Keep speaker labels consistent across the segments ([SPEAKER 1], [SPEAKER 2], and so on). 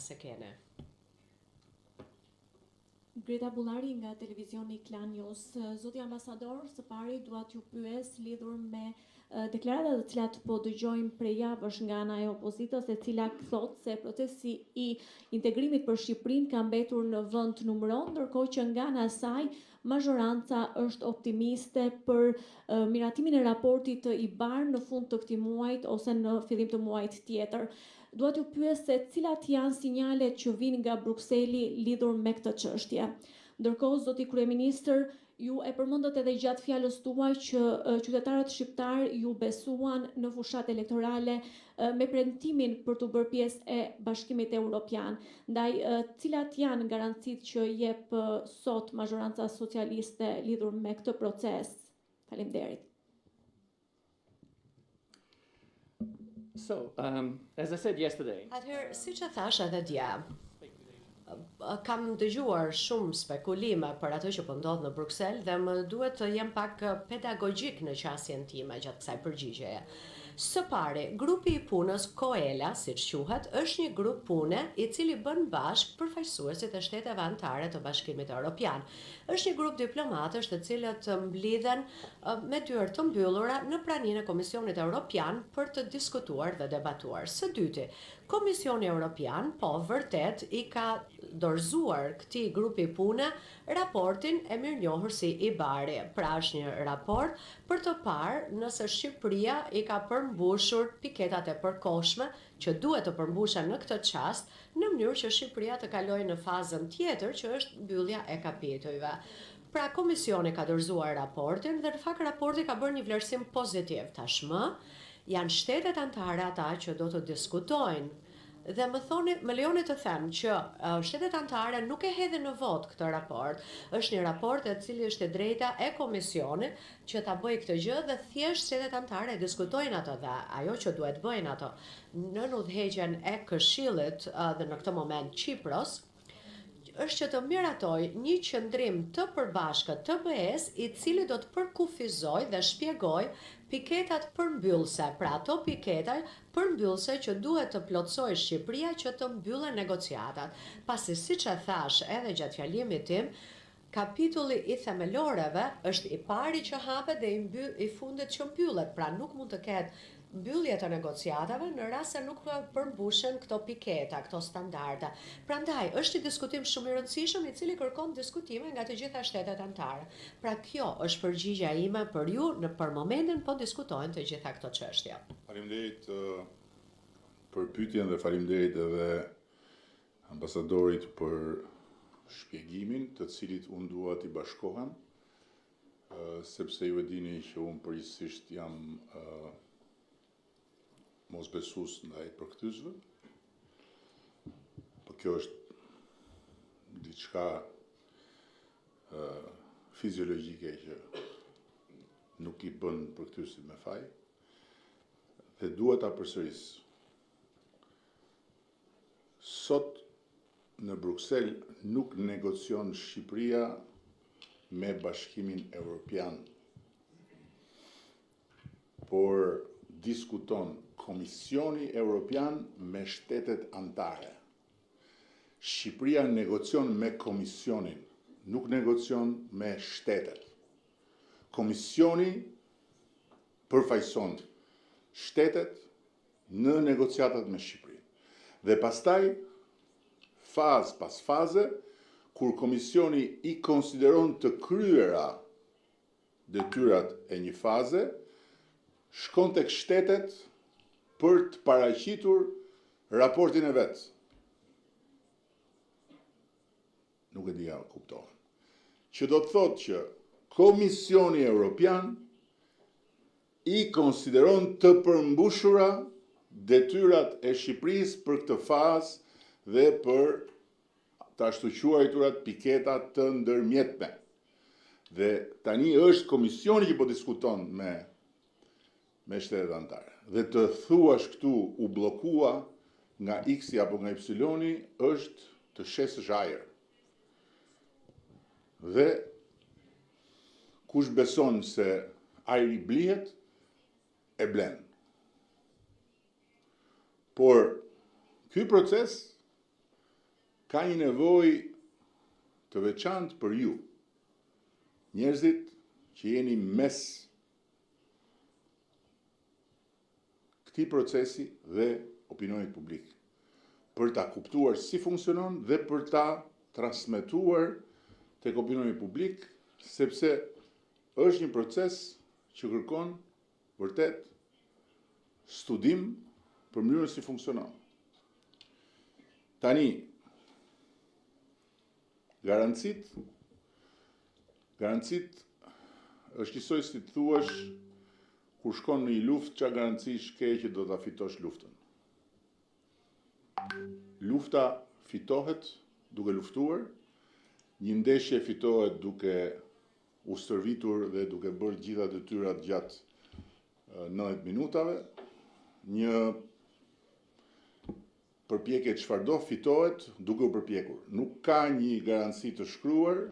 [SPEAKER 1] rast se keni.
[SPEAKER 2] Greta Bullari nga televizioni Klan News. Zoti ambasador, së pari dua t'ju pyes lidhur me deklaratat të cilat po dëgjojmë prej javësh nga ana e opozitës, e cila thotë se procesi i integrimit për Shqipërinë ka mbetur në vend numëro, ndërkohë që nga ana e saj mazhoranca është optimiste për miratimin e raportit të IBAR në fund të këtij muajit ose në fillim të muajit tjetër. Dua t'ju pyes se cilat janë sinjalet që vijnë nga Brukseli lidhur me këtë çështje. Ndërkohë, zoti kryeministër, ju e përmendët edhe gjatë fjalës tuaj që qytetarët shqiptarë ju besuan në fushatë elektorale me premtimin për t'u bërë pjesë e Bashkimit Europian. Ndaj, cilat janë garancitë që jep sot mazhoranca socialiste lidhur me këtë proces? Faleminderit.
[SPEAKER 3] So, um, as I said yesterday,
[SPEAKER 1] Atëherë, siç e thashë edhe dje, kam dëgjuar shumë spekulime për atë që po ndodh në Bruksel dhe më duhet të jem pak pedagogjik në qasjen time gjatë kësaj përgjigjeje. Së pari, grupi i punës COELA, siç quhet, është një grup pune i cili bën bashkë përfaqësuesit e shteteve anëtare të Bashkimit Europian. Është një grup diplomatësh të cilët mblidhen me dyer të mbyllura në praninë e Komisionit Europian për të diskutuar dhe debatuar. Së dyti, Komisioni Europian, po, vërtet, i ka dorëzuar këtij grupi pune raportin e mirënjohur si IBAR-i. Pra është një raport për të parë nëse Shqipëria i ka përmbushur piketat e përkohshme që duhet të përmbushen në këtë çast në mënyrë që Shqipëria të kalojë në fazën tjetër që është mbyllja e kapitujve. Pra Komisioni ka dorëzuar raportin dhe në fakt raporti ka bërë një vlerësim pozitiv. Tashmë janë shtetet anëtare ata që do të diskutojnë dhe më thoni, më lejoni të them që shtetet anëtare nuk e hedhin në votë këtë raport. Është një raport e cili është e drejta e Komisionit që ta bëjë këtë gjë dhe thjesht shtetet anëtare e diskutojnë atë dhe ajo që duhet bëjnë ato nën udhëheqjen e Këshillit dhe në këtë moment Qipros, është që të miratojë një qëndrim të përbashkët të BE-së i cili do të përkufizojë dhe shpjegojë piketat përmbyllëse, pra ato piketa përmbyllëse që duhet të plotësojë Shqipëria që të mbyllen negociatat, pasi siç e thashë edhe gjatë fjalimit tim, Kapitulli i themeloreve është i pari që hapet dhe i mby i fundit që mbyllet, pra nuk mund të ketë mbyllje të negociatave në rast se nuk përmbushen këto piketa, këto standarde. Prandaj, është një diskutim shumë i rëndësishëm i cili kërkon diskutime nga të gjitha shtetet anëtare. Pra kjo është përgjigja ime për ju, në për momentin po diskutohen të gjitha këto çështje.
[SPEAKER 4] Faleminderit për pyetjen dhe faleminderit edhe ambasadorit për shpjegimin, të cilit unë dua t'i bashkohem, sepse ju e dini që unë përgjithësisht jam mosbesues ndaj përkthyesve. Po kjo është diçka fiziologjike që nuk i bën përkthyesit me faj dhe dua ta përsëris. Sot në Bruksel nuk negocion Shqipëria me Bashkimin Evropian, por diskuton Komisioni Evropian me shtetet anëtare. Shqipëria negocion me Komisionin, nuk negocion me shtetet. Komisioni përfaqëson shtetet në negociatat me Shqipërinë. Dhe pastaj, fazë pas faze, kur komisioni i konsideron të kryera detyrat e një faze, shkon tek shtetet për të paraqitur raportin e vet. Nuk e di a kuptohem. Që do të thotë që Komisioni Evropian i konsideron të përmbushura detyrat e Shqipërisë për këtë fazë dhe për të ashtuquajturat piketa të ndërmjetme. Dhe tani është komisioni që po diskuton me me shtetet anëtare. Dhe të thuash këtu u bllokua nga X-i apo nga Y-i është të shesësh ajër. Dhe kush beson se ajri blihet, e blen. Por ky proces Ka një nevojë të veçantë për ju, njerëzit që jeni mes këtij procesi dhe opinionit publik, për ta kuptuar si funksionon dhe për ta transmetuar tek opinioni publik, sepse është një proces që kërkon vërtet studim për mënyrën si funksionon. Tani, garancitë, garancitë është njësoj si të thuash kur shkon në një luftë, ça garancish ke që do ta fitosh luftën. Lufta fitohet duke luftuar, një ndeshje fitohet duke u stërvitur dhe duke bërë të gjitha detyrat gjatë 90 minutave, një përpjekje çfarëdo fitohet duke u përpjekur. Nuk ka një garanci të shkruar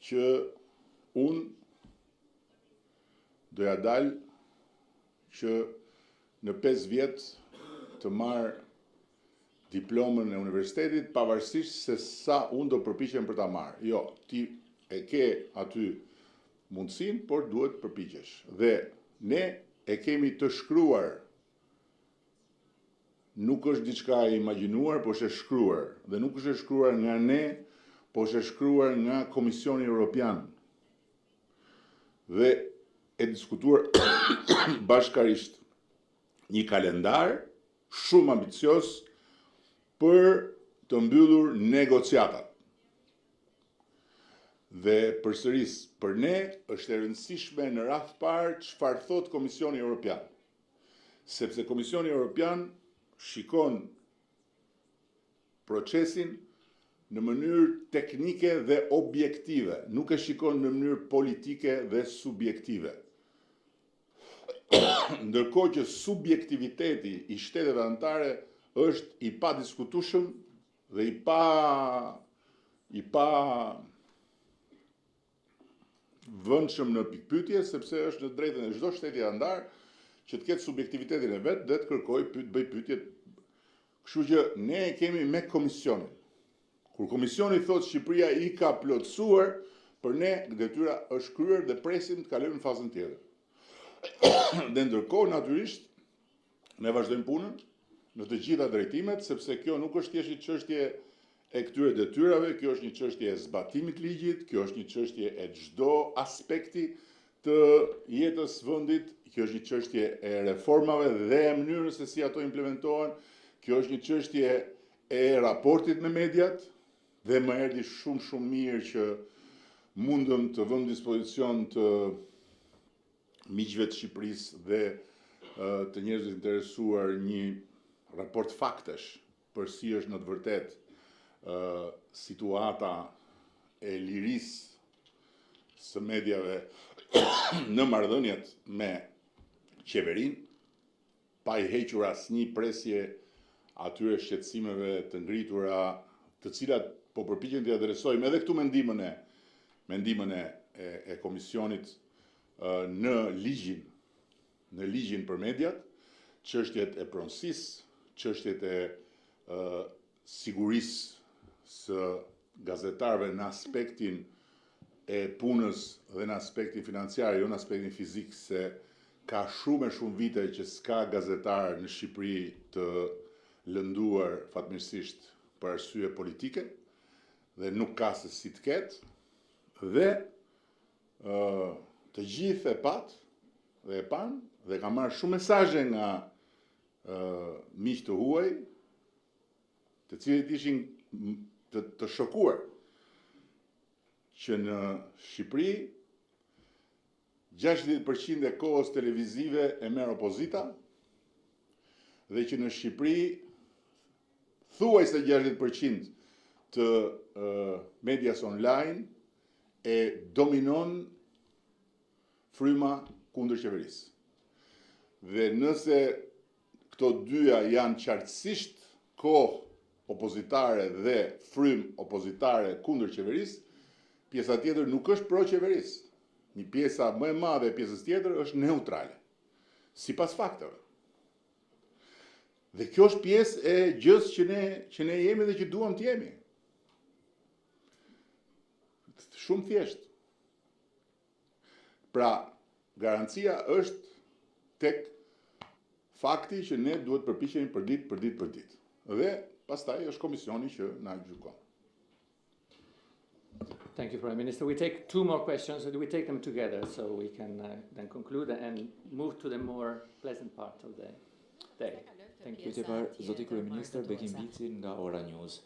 [SPEAKER 4] që unë do ja dal që në 5 vjet të marr diplomën e universitetit, pavarësisht se sa unë do përpiqem për ta marrë. Jo, ti e ke aty mundësinë, por duhet përpiqesh. Dhe ne e kemi të shkruar. Nuk është diçka e imagjinuar, por është e shkruar. Dhe nuk është e shkruar nga ne, por është e shkruar nga Komisioni Evropian. Dhe e diskutuar bashkarisht një kalendar shumë ambicioz për të mbyllur negociatat. Dhe përsëris, për ne është e rëndësishme në radhë parë çfarë thot Komisioni Evropian. Sepse Komisioni Evropian shikon procesin në mënyrë teknike dhe objektive, nuk e shikon në mënyrë politike dhe subjektive. Ndërkohë që subjektiviteti i shteteve anëtare është i padiskutueshëm dhe i pa i pa vëndshëm në pikpyetje, sepse është në drejtën e çdo shteti anëtar që të ketë subjektivitetin e vet dhe të kërkojë pyet bëj pyetje. Kështu që ne e kemi me komisionin. Kur komisioni thotë Shqipëria i ka plotësuar, për ne detyra është kryer dhe presim të kalojmë në fazën tjetër. Dhe ndërkohë natyrisht ne vazhdojmë punën në të gjitha drejtimet, sepse kjo nuk është thjesht një çështje e këtyre detyrave, kjo është një çështje e zbatimit të ligjit, kjo është një çështje e çdo aspekti të jetës vendit, kjo është një çështje e reformave dhe e mënyrës se si ato implementohen, kjo është një çështje e raportit me mediat dhe më erdhi shumë shumë mirë që mundëm të vëmë dispozicion të miqve të Shqipërisë dhe të njerëzve të interesuar një raport faktesh për si është në të vërtetë situata e lirisë së mediave në marrëdhëniet me qeverinë, pa i hequr asnjë presje atyre shqetësimeve të ngritura, të cilat po përpiqen t'i adresojmë edhe këtu me ndihmën e me ndihmën e, e, e komisionit në ligjin në ligjin për mediat, çështjet e pronësisë, çështjet e sigurisë së gazetarëve në aspektin e punës dhe në aspektin financiar, jo në aspektin fizik, se ka shumë e shumë vite që s'ka gazetar në Shqipëri të lënduar fatmirësisht për arsye politike dhe nuk ka se si të ketë dhe të gjithë e pat dhe e pan dhe kam marrë shumë mesazhe nga miq të huaj të cilët ishin të, të shokuar që në Shqipëri 60% e kohës televizive e merr opozita dhe që në Shqipëri thuajse 60% të medias online e dominon fryma kundër qeverisë. Dhe nëse këto dyja janë qartësisht kohë opozitare dhe frymë opozitare kundër qeverisë, pjesa tjetër nuk është pro qeverisë. Një pjesa më e madhe e pjesës tjetër është neutrale, sipas fakteve. Dhe kjo është pjesë e gjës që ne që ne jemi dhe që duam të jemi. Shumë thjesht. Pra, garancia është tek fakti që ne duhet përpiqemi për ditë, për ditë, për ditë. Dhe pastaj është komisioni që na gjykon.
[SPEAKER 3] Thank you, Prime Minister. We take two more questions, and we take them together so we can then conclude and move to the more pleasant part of the day. Thank you.
[SPEAKER 5] Pyetje parë, zoti kryeministër Bekim Bici nga Ora News.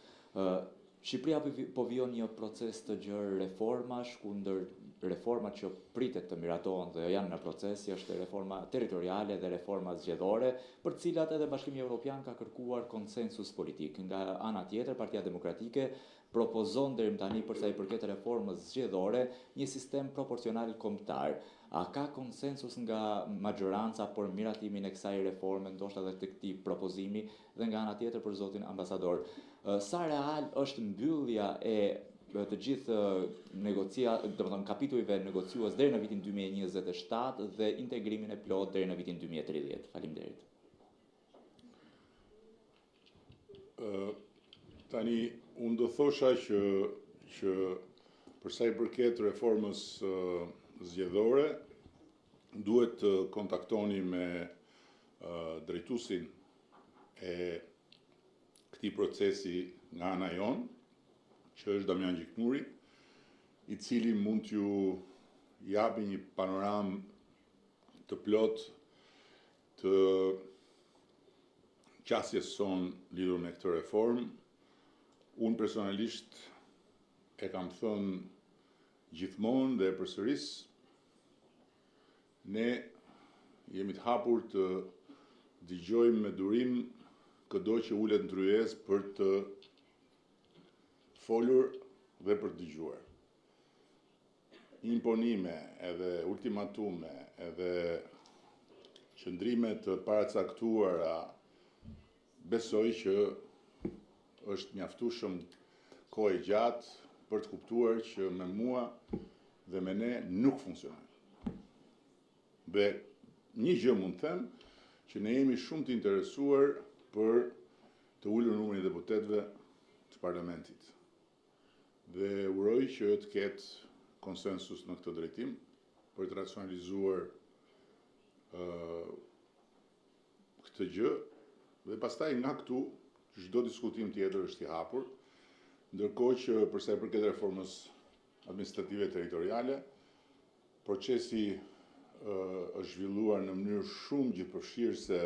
[SPEAKER 5] Shqipëria po vijon një proces të gjerë reformash, ku ndër reformat që pritet të miratohen dhe janë në proces, është reforma territoriale dhe reforma zgjedhore, për të cilat edhe Bashkimi Evropian ka kërkuar konsensus politik. Nga ana tjetër, Partia Demokratike propozon deri më tani për sa i përket reformës zgjedhore një sistem proporcional kombëtar. A ka konsensus nga majoranca për miratimin e kësaj reforme, ndoshta edhe të këtij propozimi, dhe nga ana tjetër për zotin ambasador, sa real është mbyllja e të gjithë negocia, domethënë kapitujve negociues deri në vitin 2027 dhe integrimin e plot deri në vitin 2030. Faleminderit.
[SPEAKER 4] Tani unë do thosha që për sa i përket reformës zgjedhore, duhet të kontaktoni me drejtuesin e këtij procesi nga ana jonë, që është Damian Gjiknuri, i cili mund t'ju japi një panoramë të plot të qasjes sonë lidhur me këtë reformë. Unë personalisht e kam thënë gjithmonë dhe e përsëris, ne jemi të hapur të dëgjojmë me durim këdo që ulet në tryezë për të folur dhe për të dëgjuar. Imponime, edhe ultimatume, edhe qëndrime të paracaktuara, besoj që është mjaftueshëm kohë e gjatë për të kuptuar që me mua dhe me ne nuk funksionon. Dhe një gjë mund të them, që ne jemi shumë të interesuar për të ulur numrin e deputetëve të parlamentit. Dhe uroj që të ketë konsensus në këtë drejtim për të racionalizuar këtë gjë dhe pastaj nga këtu çdo diskutim tjetër është i hapur, ndërkohë që për sa i përket reformës administrative territoriale, procesi është zhvilluar në mënyrë shumë gjithëpërfshirëse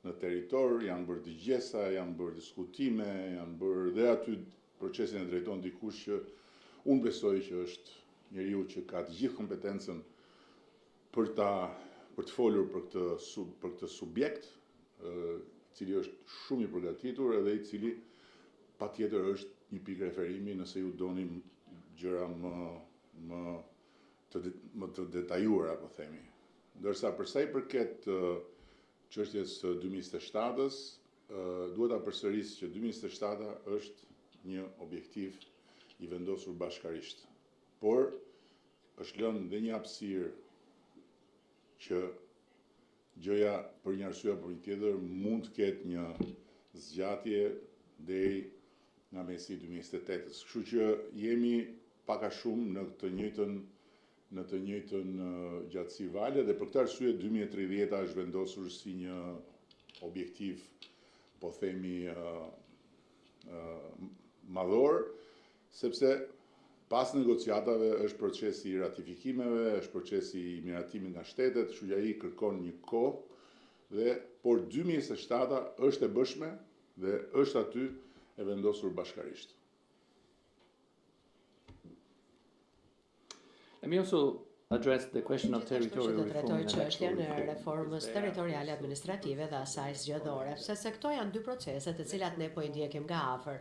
[SPEAKER 4] në territor, janë bërë dëgjesa, janë bërë diskutime, janë bërë dhe aty procesin e drejton dikush që unë besoj që është njeriu që ka të gjithë kompetencën për të folur për këtë subjekt, i cili është shumë i përgatitur edhe i cili patjetër është një pikë referimi nëse ju doni gjëra më të detajuara, po themi. Ndërsa për sa i përket çështjes së 2027-s, duhet ta përsëris që 2027-a është një objektiv i vendosur bashkarisht. Por është lënë dhe një hapësirë që gjëja për një arsye apo për një tjetër mund të ketë një zgjatje deri nga mesi i 2028-ës. Kështu që jemi pak a shumë në të njëjtën gjatësi vale dhe për këtë arsye 2030-a është vendosur si një objektiv, po themi, madhor, sepse pas negociatave është procesi i ratifikimeve, është procesi i miratimit nga shtetet, kështu që ai kërkon një kohë dhe por 2027-a është e bëshme dhe është aty e vendosur bashkarisht.
[SPEAKER 3] Let me also address the question of
[SPEAKER 1] Gjithashtu që
[SPEAKER 3] territorial
[SPEAKER 1] të trajtoj
[SPEAKER 3] reform and
[SPEAKER 1] çështjen e
[SPEAKER 3] electoral reform.
[SPEAKER 1] reformës territoriale administrative dhe asaj zgjedhore, sepse këto janë dy procese të cilat ne po i ndjekim nga afër.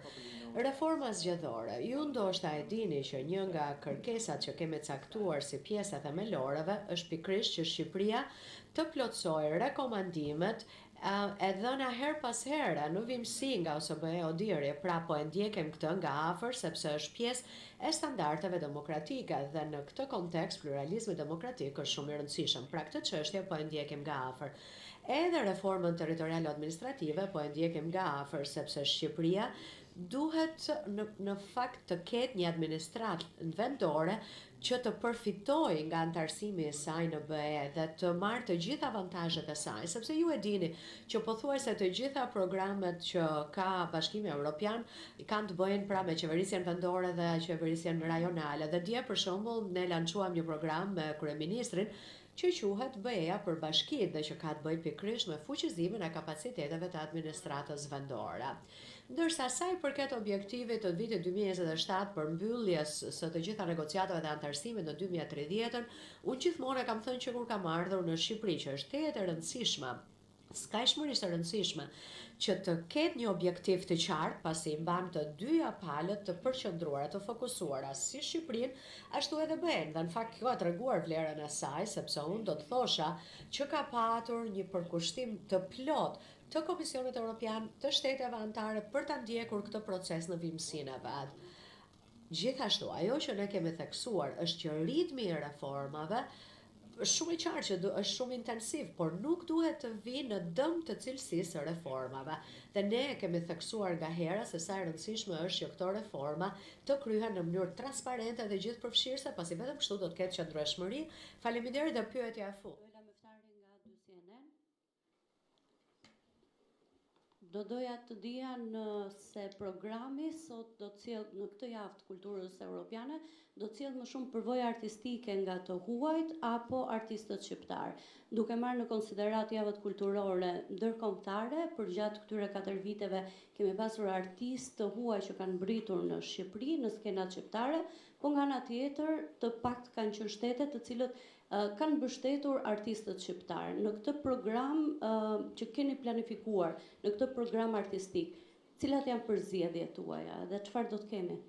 [SPEAKER 1] Reforma zgjedhore, ju ndoshta e dini që një nga kërkesat që kemi caktuar si pjesë e themeloreve është pikërisht që Shqipëria të plotësojë rekomandimet e dhëna her pas here në vijimësi nga OSBE ODIHR, pra po e ndjekim këtë nga afër sepse është pjesë e standardeve demokratike dhe në këtë kontekst pluralizmi demokratik është shumë i rëndësishëm. Pra këtë çështje po e ndjekim nga afër. Edhe reformën territoriale administrative po e ndjekim nga afër sepse Shqipëria Duhet në në fakt të ketë një administratë vendore që të përfitojë nga anëtarësimi i saj në BE dhe të marrë të gjitha avantazhet e saj, sepse ju e dini që pothuajse të gjitha programet që ka Bashkimi Evropian kanë të bëjnë pra me qeverisjen vendore dhe qeverisjen rajonale. Dhe dje për shembull ne lançuam një program me kryeministrin që quhet BE-ja për bashkitë dhe që ka të bëjë pikërisht me fuqizimin e kapaciteteve të administratës vendore. Ndërsa sa i përket objektivit të vitit 2027 për mbylljes së të gjitha negociatave dhe anëtarësimit në 2030-ën, unë gjithmonë e kam thënë që kur kam ardhur në Shqipëri që është tejet e rëndësishme skajshmërisht e rëndësishme që të ketë një objektiv të qartë, pasi i mban të dyja palët të përqendruara, të fokusuara, si Shqipërinë, ashtu edhe BE-n. Dhe në fakt kjo ka treguar vlerën e saj, sepse unë do të thosha që ka patur një përkushtim të plot të Komisionit Evropian, të shteteve anëtare për ta ndjekur këtë proces në vijimësinë e vet. Gjithashtu, ajo që ne kemi theksuar është që ritmi i reformave është shumë i qartë që është shumë intensiv, por nuk duhet të vijë në dëm të cilësisë së reformave. Dhe ne e kemi theksuar nga hera se sa e rëndësishme është që këto reforma të kryhen në mënyrë transparente dhe gjithëpërfshirëse, pasi vetëm kështu do të ketë qëndrueshmëri. Faleminderit dhe pyetja e fundit.
[SPEAKER 6] Luela Myftari nga 2CNN. Do doja të dija nëse programi sot do të sjellë në këtë javë të kulturës europiane, do të sjellë më shumë përvoja artistike nga të huajt apo artistët shqiptar. Duke marrë në konsideratë javët kulturore ndërkombëtare, përgjatë këtyre 4 viteve kemi pasur artistë të huaj që kanë mbërritur në Shqipëri, në skenat shqiptare, po nga ana tjetër të paktë kanë qenë shtetet të cilët kanë mbështetur artistët shqiptar. Në këtë program që keni planifikuar, në këtë program artistik, cilat janë përzgjedhjet tuaja dhe çfarë do të kemi?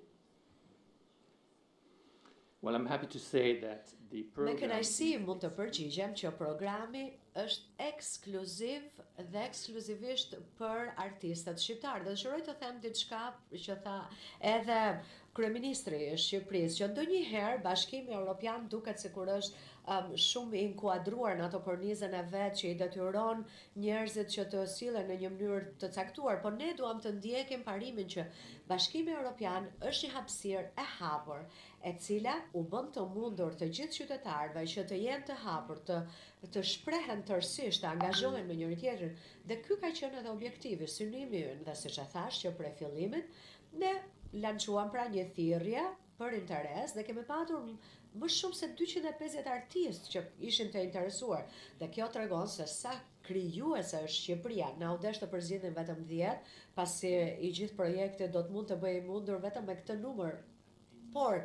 [SPEAKER 3] Well, I'm happy to say that the
[SPEAKER 1] Me
[SPEAKER 3] program
[SPEAKER 1] kënaqësi mund të përgjigjem që programi është ekskluziv dhe ekskluzivisht për artistët shqiptar. Dhe dëshiroj të them diçka që tha edhe kryeministri i Shqipërisë, që ndonjëherë Bashkimi Evropian duket sikur është um, shumë i inkuadruar në ato kornizën e vet që i detyron njerëzit që të sillen në një mënyrë të caktuar, por ne duam të ndjekim parimin që Bashkimi Evropian është një hapësirë e hapur, e cila u bën të mundur të gjithë qytetarëve që të jenë të hapur, të të shprehen tërësisht, të angazhohen me njëri tjetrin. Dhe ky ka qenë edhe objektivi, synimi ynë, dhe siç e thash që prej fillimit, ne lançuam pra një thirrje për interes dhe kemi patur më shumë se 250 artistë që ishin të interesuar. Dhe kjo tregon se sa krijuese është Shqipëria. Na u desh të përzgjidhnim vetëm 10, pasi i gjithë projekti do të mund të bëhej mundur vetëm me këtë numër. Por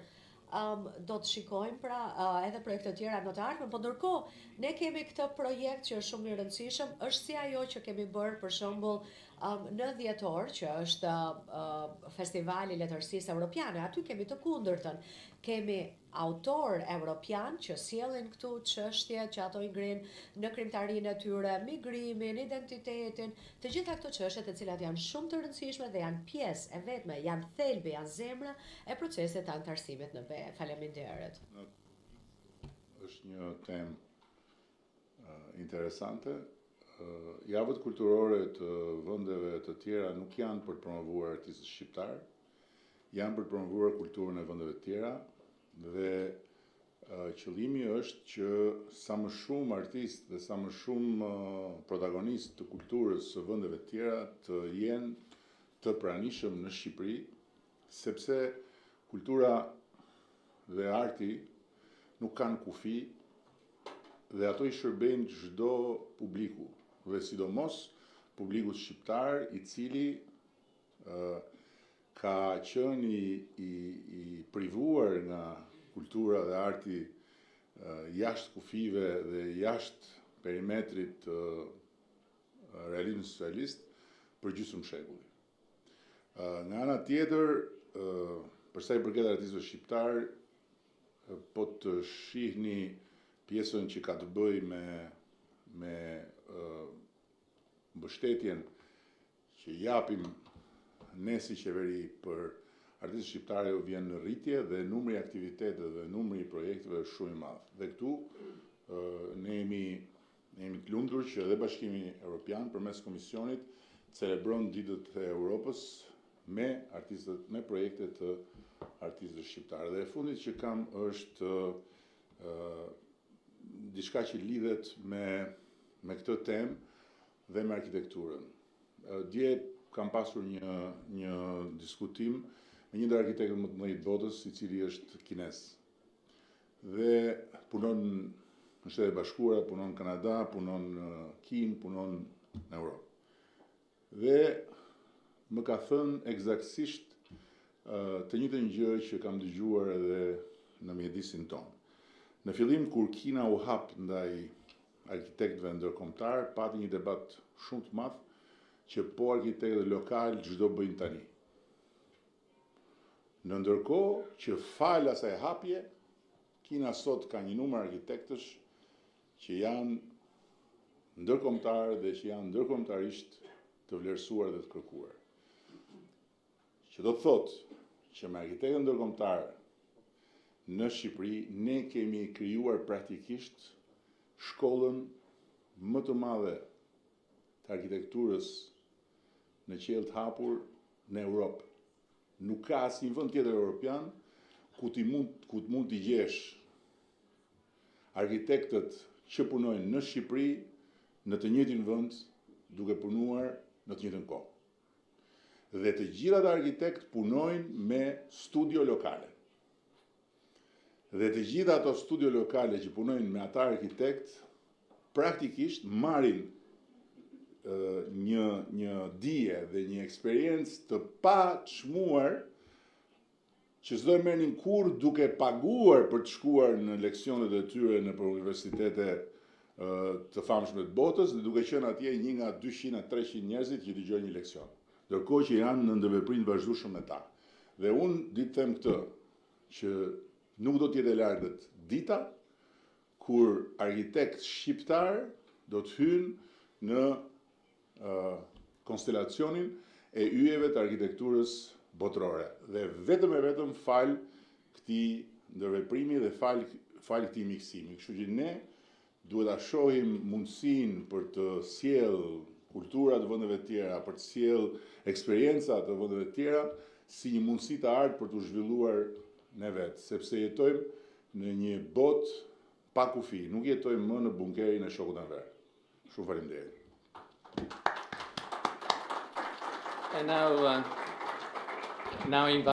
[SPEAKER 1] um, do të shikojmë pra uh, edhe projekte të tjera në të ardhmen, po ndërkohë ne kemi këtë projekt që është shumë i rëndësishëm, është si ajo që kemi bërë për shembull um, në dhjetor, që është uh, Festivali i Letërsisë Evropiane. Aty kemi të kundërtën. Kemi autor evropian që sjellin këtu çështje që ato i ngrenë në krijimtarinë e tyre, migrimin, identitetin, të gjitha këto çështje të cilat janë shumë të rëndësishme dhe janë pjesë e vetme, janë thelbi, janë zemra e procesit të anëtarësimit në BE. Faleminderit.
[SPEAKER 4] Është një temë uh, interesante. Uh, javët kulturore të vendeve të tjera nuk janë për të promovuar artistët shqiptar, janë për të promovuar kulturën e vendeve të tjera dhe uh, qëllimi është që sa më shumë artistë dhe sa më shumë uh, protagonistë të kulturës së vendeve të tjera të jenë të pranishëm në Shqipëri, sepse kultura dhe arti nuk kanë kufi dhe ato i shërbejnë çdo publiku dhe sidomos publikut shqiptar i cili ë ka qenë i, i, i privuar nga kultura dhe arti ë, jashtë kufive dhe jashtë perimetrit të realizmit socialist për gjysmë shekulli. Ë, Nga ana tjetër, ë, për sa i përket artistëve shqiptar, ë, po të shihni pjesën që ka të bëjë me me ë, mbështetjen që japim ne si qeveri për artistët shqiptarë ajo vjen në rritje dhe numri i aktiviteteve dhe numri i projekteve është shumë i madh. Dhe këtu ë, ne jemi ne jemi të lumtur që edhe Bashkimi Evropian përmes Komisionit celebron ditët e Europës. me artistët, me projekte të artistëve shqiptarë. Dhe e fundit që kam është ë diçka që lidhet me me këtë temë dhe me arkitekturën. Dje kam pasur një një diskutim me një ndër arkitektët më të mëdhenj të botës, i cili është kinez. Dhe punon në Shtetet e Bashkuara, punon në Kanada, punon në Kinë, punon në Europë. Dhe më ka thënë eksaktësisht të njëjtën gjë që kam dëgjuar edhe në mjedisin tonë. Në fillim kur Kina u hap ndaj arkitektëve ndërkombëtar, pati një debat shumë të madh që po arkitektët lokal ç'do bëjnë tani. Në ndërkohë që falë asaj hapje, Kina sot ka një numër arkitektësh që janë ndërkombëtar dhe që janë ndërkombëtarisht të vlerësuar dhe të kërkuar. Që do të thotë që me arkitektët ndërkombëtar në Shqipëri ne kemi krijuar praktikisht shkollën më të madhe të arkitekturës në qiell të hapur në Europë. Nuk ka asnjë vend tjetër europian ku ti mund ku të mund t'i gjesh arkitektët që punojnë në Shqipëri në të njëjtin vend duke punuar në të njëjtën kohë. Dhe të gjithë ata arkitektë punojnë me studio lokale. Dhe të gjitha ato studio lokale që punojnë me ata arkitekt, praktikisht marrin një një dije dhe një eksperiencë të paçmuar që s'do e merrnin kurrë duke paguar për të shkuar në leksionet e tyre nëpër universitete të famshme të botës dhe duke qenë atje një nga 200 a 300 njerëzit që dëgjojnë një leksion. Ndërkohë që janë në ndërveprim të vazhdueshëm me ta. Dhe unë di të them këtë, që nuk do të jetë e largët dita kur arkitekt shqiptar do të hynë në uh, konstelacionin e yjeve të arkitekturës botërore dhe vetëm e vetëm falë këtij ndërveprimi dhe falë falë këtij miksimi. Kështu që ne duhet ta shohim mundësinë për të sjellë kultura të vendeve të tjera, për të sjellë eksperienca të vendeve të tjera si një mundësi të artë për të zhvilluar ne vetë, sepse jetojmë në një botë pa kufi, nuk jetojmë më në bunkerin e shokut Enver. Shumë faleminderit.
[SPEAKER 3] And now, uh, now invite.